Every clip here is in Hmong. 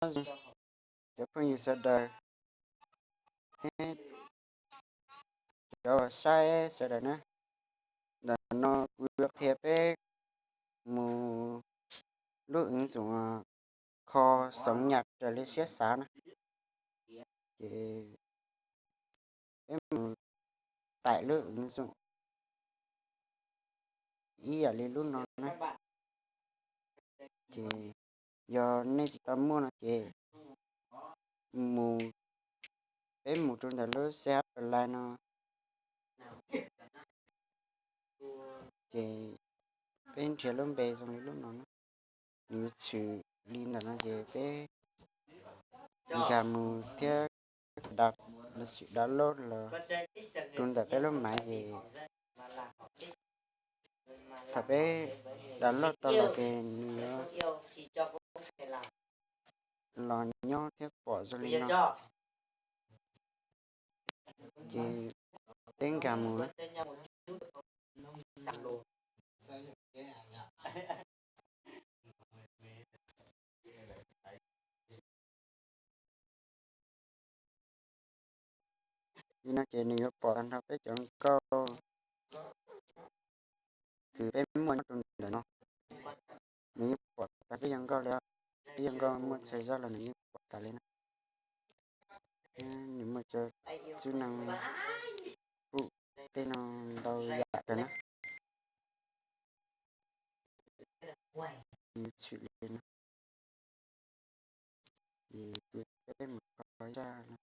nyob zoo cov phooj ywg sawv daws thiab cov saib sawv daws na. Ntawm no kuv yuav qhia peb mus lub ứng dụng kho sống nhạc raws li siab xav na. Ces peb mus tải lub ứng dụng ib yam li lub no na. Ces yog nej tsis tau muaj no ces mus, peb mus rau ntawm lub C H Play no. Ces peb nrhiav lub npe zoo li lub no na. Nws yuav tshwm li ntawm no ces peb nkag mus thiab da, lossis download los rau ntawm peb lub máy ces thaum peb download tau los ces nws yuav los nyob thiab pom zoo li no. Ces peb nkag mus na. Li no ces nws yuav pom tag nrho peb cov nkauj kws peb muaj nyob rau ntawm no. Nws yeej pom tag peb cov nkauj li, peb cov nkauj muaj txhua zaj los nws yeej pom tas li na. Nws muaj cov txwv neeg pum tej no ntau yam kawg na. Nws tshwm li no. Ces peb mus kho zaj no.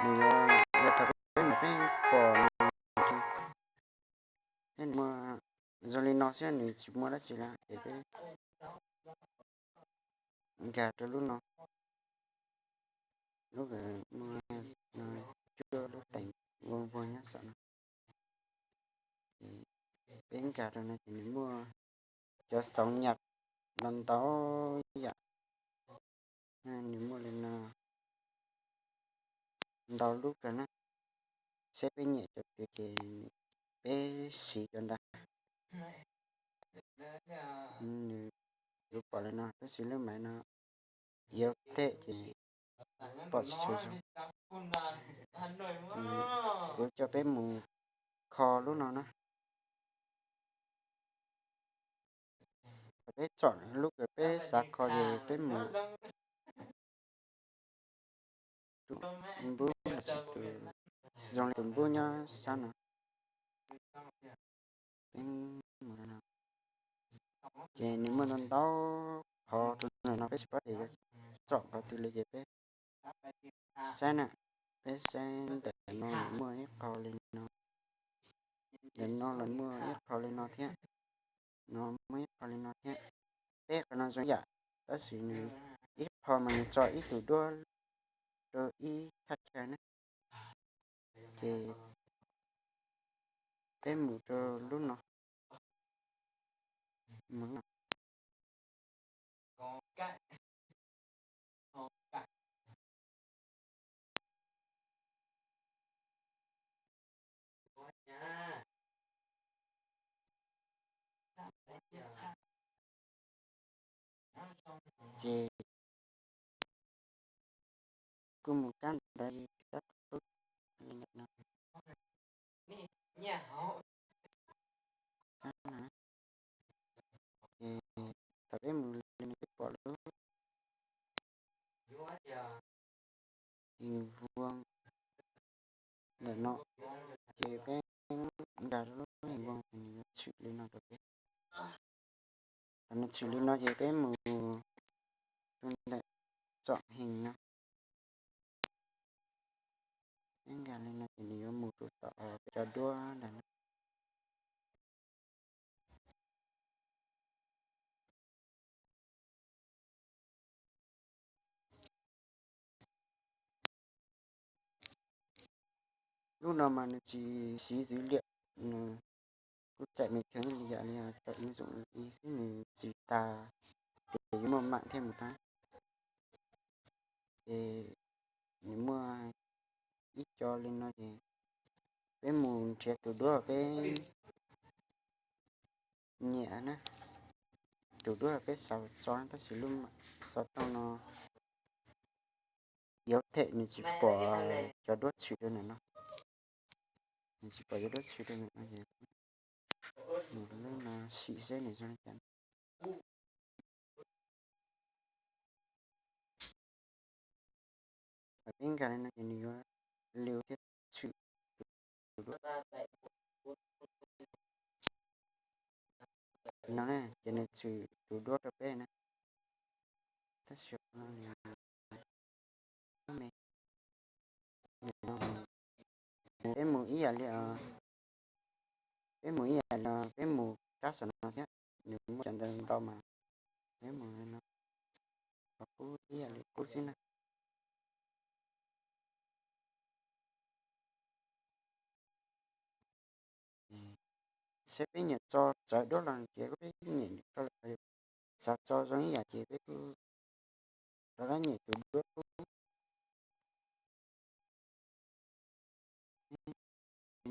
Nws yuav, yog thaum peb mus peb pom nws, peb muaj zoo li no xwb, nws tsis muaj dab tsi lawm ces peb nkag rau lub no, lub muaj no, cuaj lub teem vuag vuag nyob saum no. Peb nkag rau no ces nws muaj cov sống nhạc los ntau yam. Nws muaj li no ntau lub kawg na. Seb peb nyiam cov twg ces peb siv cov ntawd. Nws yuav pom li no tab sis lub máy no yếu thế ces pom tsis tshua zoo. Kuv coj peb mus kho lub no na. Thaum peb chọn lub kws peb xav kho ces peb mus tus npub lossis tus, zoo li tus npub nyob sab no. Peb mus no, ces nws muaj ntau ntau qhov rau ntawm no, peb tsis paub tias yuav chọn qhov twg li ces peb saib na, peb saib ntawm no muaj ib qho li no, ntawm no los muaj ib qho li no thiab, no muaj ib qho li no thiab. Peb qhov no zoo yam, tab sis nws ib qho mas nws tso ib tug duab rau ib thaj chaw na. Ces peb mus rau lub no. Ces kuj mus kab ntawd li kab qub li ntawm no. Ces thaum peb mus li no peb pom lub hình vuông ntawm no, ces peb nkag rau lub hình vuông, nws yuav tshwm li no rau peb. Thaum nws tshwm li no ces peb mus rau ntawm chọn hình no. Peb nkag li no ces nws yuav mus rau tom peb cov duab ntawm no. Lub no mas nws tsis siv dữ liệu, nws kuj chạy bình thường li yam li tau ứng dụng i xwb, nws tsis tas tias yuav muaj mạng thiaj mus tau. ces nws muaj ib co li no ces peb mus nrhiav tus duab peb nyiam na. Tus duab peb xav tso tab sis lub xov tooj no yuav them nws tsis pom cov duab tshwm rau ntawm no. Nws tsis pom cov duab tshwm rau ntawm no ces mus lub no sim seb nws zoo li cas. Thaum peb nkag li no ces nws yuav liu thiab tshwm tus duab no na, ces nws tshwm tus duab rau peb na. Tab sis no nws me, peb mus ib yam li, peb mus ib yam li peb mus kab saum no thiab, nws muaj cov ntawd ntau mas peb mus no qhov qub ib yam li qub xwb na. Seb peb nyiam tso txawv duab los ces peb nyiam rau lawm, xav tso zoo ib yam ces peb kuj rov qab nyiam tus duab qub.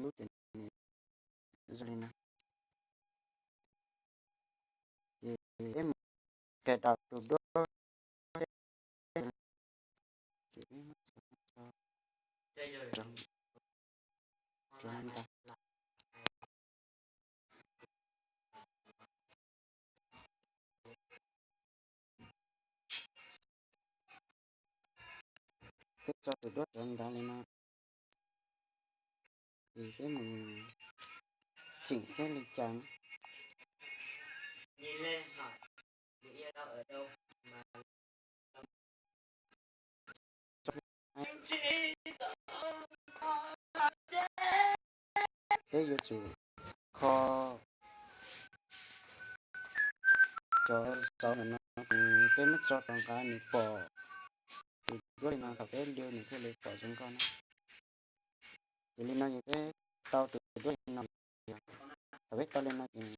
Lub ces zoo li no, ces peb mus cài đặt tus duab. Peb tso tus duab rau nrad li no, ces peb mus tseem seb li cas. Peb yuav tsum kho cov zauv ntawm no, peb muab tso rau nqa nws pom tus duab li no, thaum peb liu nws thiaj li pom zoo nkauj na. Ces li no ces peb tau tus duab li no, thaum peb tau li no ces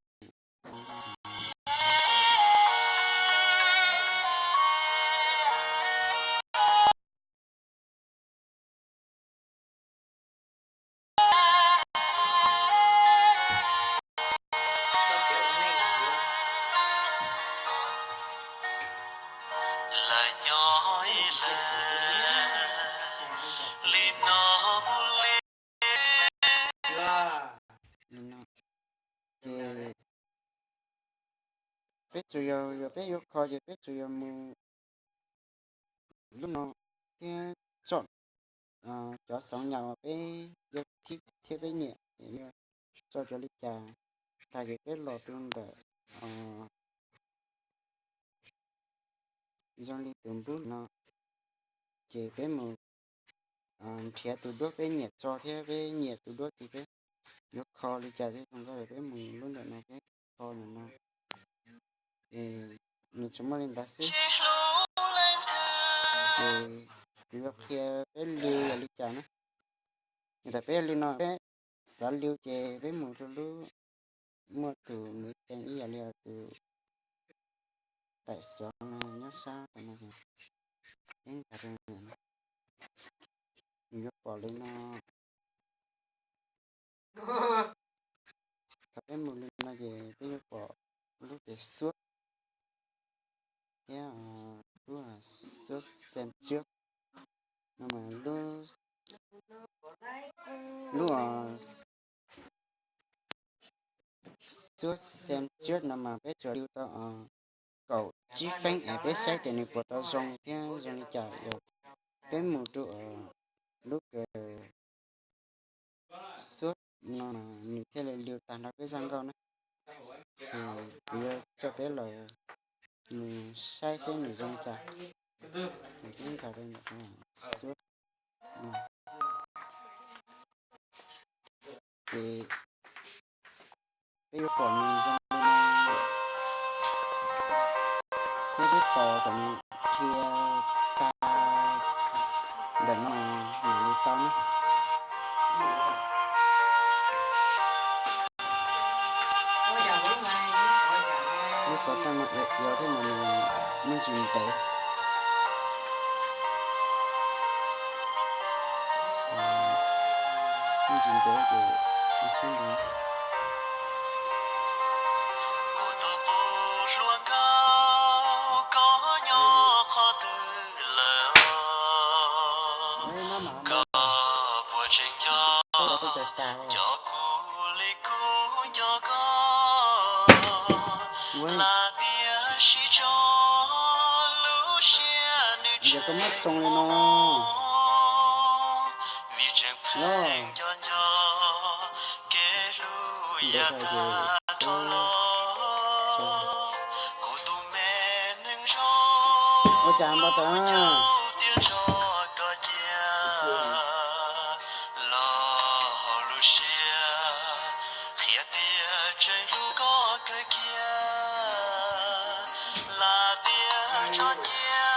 Ces peb tsuas yog, yog peb yuav kho ces peb tsuas yog mus lub no thiab tso cov xov nyam uas peb yuav thiab peb nyiam, tso cov li cas tag ces peb los rau ntawm zoo li tus npub no, ces peb mus nrhiav tus duab peb nyiam tso thiab peb nyiam tus duab ces peb yuav kho li cas thiab zoo nkauj, peb mus lub ntawm no peb kho ntawm no. Nws tsuas muaj li ntawd xwb, ces kuv yuav qhia peb liu yog li cas na. Thaum peb liu no peb xav liu ces peb mus rau lub muaj tus me teem ib yam li tus taim xov no nyob sab no, peb nkag rau, nws yuav pom li no. Thaum peb mus li no ces peb yuav pom lub tias xuab thiab lub xuab xem trước no mas lub, lub xuab xem trước no mas peb tsuas liu tau kaum tsib feeb es peb saib tias nws puas tau zoo thiab zoo li cas, yog peb mus rau lub kws xuab no mas nws thiaj li liu tag nrho peb zaj nkauj na. Ces kuv yuav coj peb los mus saib seb nws zoo li cas. Ces peb nkag rau xuab no, ces peb yuav pom nws zoo li no, thiab peb tos kom nws dhia tag ntawm no mam li tau na. Lub xov tooj no ua thiab mas nws muaj ntsis ntev. Kuv tus qub hluas nkauj, koj nyob qhov twg lawm? Koj puas tseem nco, nco kuv li kuv nco koj? Lam tiam sis tso lub siab nws tseem muaj, vim tseem pheej nco nco kev hlub yav tag rov los. Kuv tus me neeg zoo, ua cas npau taws, tias tso koj cia los hauv lub siab, qhia tias tseem hlub koj kawg kiag. Lam tiam tso cia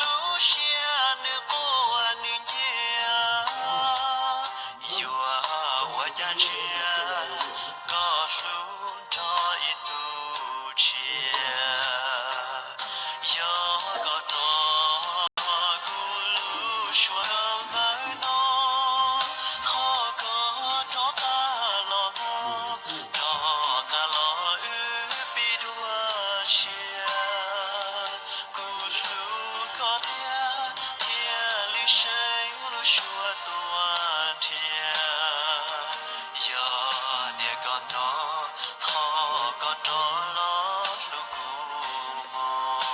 lub siab nws quaj nws nciag, yuav ua cas ntshe koj hlub nrog ib tug tshiab. Yog koj hnov kuv lub suab npawg no, thov koj rov qab los mog, rov qab los wb pib dua tshiab. Kuv hlub koj tiag, thiaj li seev lub suab tuaj nrhiav. Yog tias koj hnov, thov koj rov los hlub kuv mog.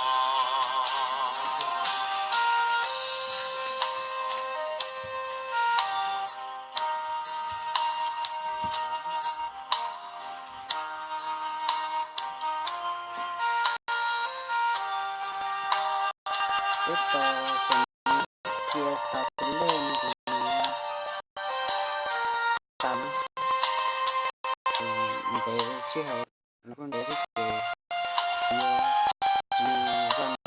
Peb tos cia tas tus lej no ces nws tas ces ntev sij hawm los kuj ntev thiab ces kuv yuav tsis zaj no,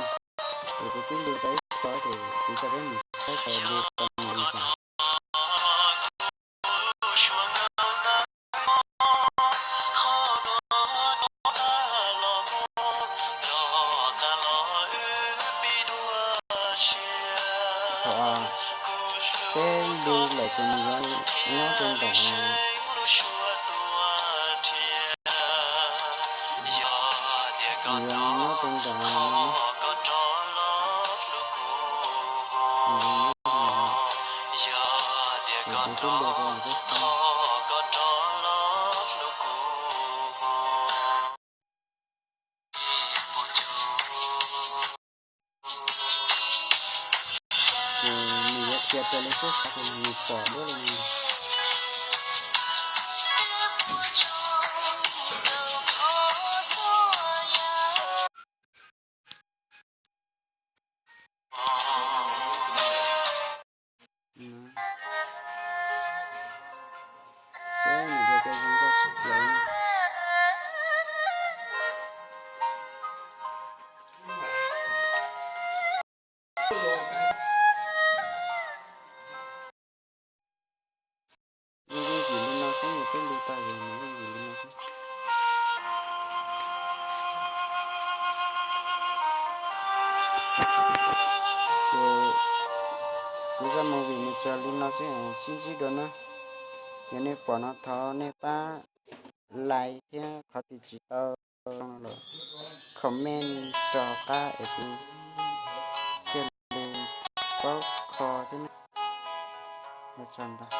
ces kuv twb lw tau ib txoj ces kuv coj peb mus saib tau lw tau mus li cas. Thaum peb lw lawm ces nws yuav nyob rau nram, nws yuav nyob rau nram no. Ces kuv twb lw rau nram peb saib. Ces nws yuav qhia rau lawv saib xav ces nws pom duab li no. Seb nws yuav cov zoo nkauj tsis plaws. Yeej yooj yim li no xwb, yog peb lw tau ces nws yooj yim li no xwb. Ces kuv zaj movie nws tsuas li no xwb, sib ntsib dua na. Yog nej pom no thov nej pab like thiab qhov twg tsis tau los comment rau qab es kuv thiaj li paub kho thiab na. Ua tsaug ntau.